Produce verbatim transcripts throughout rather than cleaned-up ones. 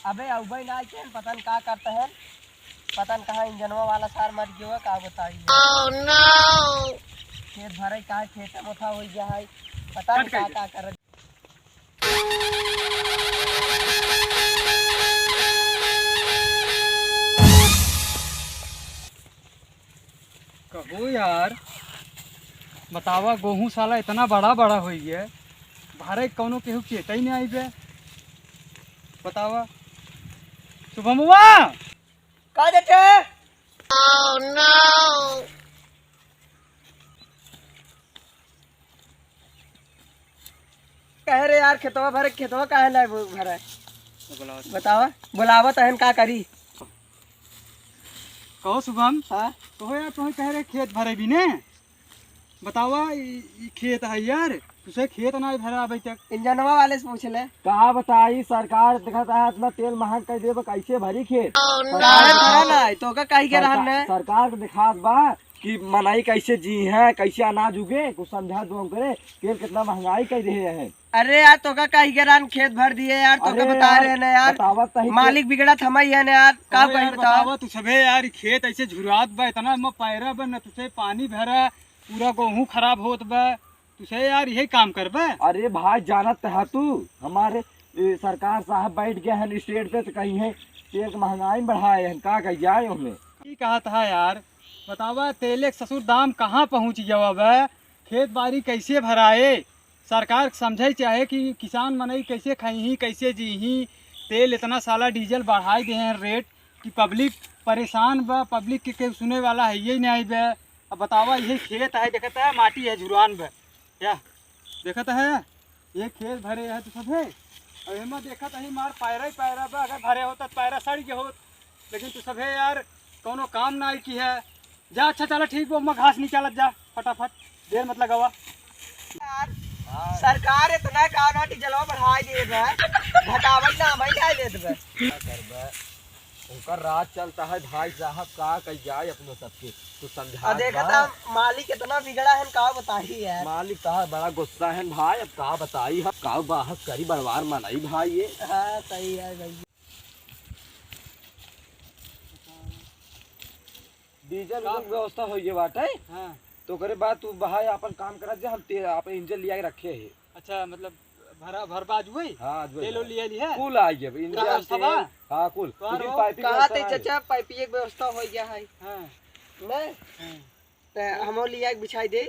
अबे अउबे ना आइके, पता न का करत हैं, पता न कहाँ इंजनवा वाला सार मर गयो है, का बताई। Oh no! खेत भरे का है, खेते मोथा होइ गया है, पता न कट का, कइले। का करत। कहो यार, बतावा, गोहूँ साला इतना बड़ा बड़ा होइ गया, भरे कौनो केहू चेतई नहीं आई बे। बतावा, शुभमवा। का देते? Oh no! कहे रे यार, खेतवा भरे, खेतवा काहे लाए वो भरे? बुलावत। बतावा, बुलावत हन, का करी? कहो शुभम। हाँ? कहो यार, तुम्हें कह रहे खेत भरे भी ने? बतावा, ई, ई खेत है यार, तुसे खेत ना भरा अभी तक। इंजनवा वाले से पूछ ले। का बताई, सरकार देखत है इतना तेल महंग कर देबे, कैसे भरी खेत? Oh no! सरकार काहे भरा ना, तो का कही के सरकार, रहन ने? सरकार के दिखात बा कि मनई कैसे जी हैं, कैसे अनाज उगे, कुछ समझा दो हमकरे, तेल कितना महंगाई कर दे हैं। अरे यार, तोका कही के रहन खेत भर दिए यार, तोका अरे बता यार, रहे ना यार, बतावत तही के मालिक बिगड़त हमई है ना यार, का अरे कही यार, बतावा? बतावा तू सभे यार, खेत ऐसे झुरात बा, इतना म पैरा बा, न तुसे पानी भरा, पूरा गोहूँ खराब होत बा, तुसे यार यही काम करबे? अरे भाई, जानत है तू, हमारे, ए, सरकार साहब बैठ गए हैं स्टेज पे, तो कही है तेल के महंगाई में बढ़ाए हैं, का कही जाए उन्हें? की कहत है यार, बतावा, तेले के ससुर दाम कहाँ पहुँच गया बा? खेत बारी कैसे भराए? सरकार के समझे चाहे कि किसान मनई कैसे खइही, कैसे जीही। तेल इतना साला डीजल बढ़ाई दे हैं रेट कि पब्लिक परेशान बा, पब्लिक के केहू सुने वाला है यही नहीं बे। अब बतावा, यही खेत है, देखत है माटी है झुरान बे, या देखत है ये खेत भरे है तो सब है। अब एमा देखत है मार पैरा ही पैरा बा, अगर भरे होता तो पैरा सड़ गए होत, लेकिन तू सभे यार कौनो काम ना आई की है। जा, अच्छा चला ठीक बा, ओमा घास निकालत जा फटाफट, देर मत लगावा। यार, हाँ। सरकार इतना का ना डीजलवा बढ़ाई दे बा, घटावत ना, मैं नहीं लेत बा। का करबा? उनका राज चलता है भाई साहब, का कही जाए अपने सबके, तू समझा और देखा बा। था मालिक इतना बिगड़ा है, का बताई यार। मालिक तो बड़ा गुस्सा है भाई, अब का बताई हम, का बहस करी बड़वार मनई भाई ये। हाँ, सही है भाई। डीजल का? की व्यवस्था हो गई बाटे। हाँ। तो ओकरे बाद तू भाई अपन काम करत जा, हम ते-, अपन इंजन लिया के रखे है। अच्छा, मतलब भरा, भर बाजू है? हाँ, आज तेल वही। लिया ली है? कुल आ गया, इंजन, व्यवस्था तेल, बा? हाँ, कुल। तो लेकिन रो-, पाइपिंग कहाँ व्यवस्था ते ना है। चाचा, पाइपिंग की व्यवस्था हो गया है? हाँ। नहीं? हाँ। तो हम लिया के बिछाई दे।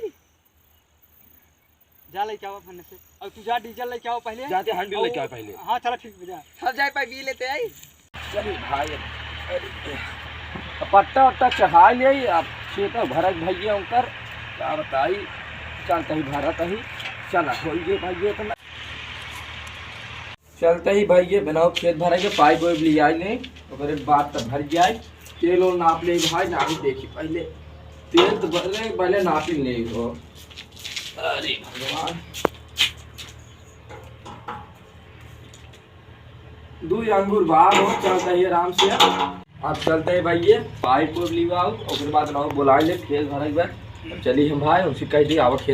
जा लेके आओ फन्ने से। और तू जा डीजल लेके आओ पहले। जाते हैंडल लेके आओ पहले। हाँ, चला ठीक बा, जा। हम जाए पाइप ये लेते आई। चलिए भाई, अब पट्टा वट्टा चढ़ा ले, अब खेत भरत भैया उनकर, का बताई, चलते ही भरत ही, चला, हो गए भैया इतना। चलते ही भाई ये बनाओ खेत भरे के पाइप वाइप ले आई ले, ओकरे बाद तब भर जाए। तेल ओल नाप ले भाई, ना भी देखी पहले। तेल तो भरे पहले नाप ही ले हो। अरे भगवान। दू अंगूर बाहर हो, चलते ही आराम से। अब चलते ही भाई ये पाइप वाइप ले आओ, ओकरे बाद ना बुला ले खेत भरे के बाद। अब चली हम भाई, उनसे कह दी, आवा खेत।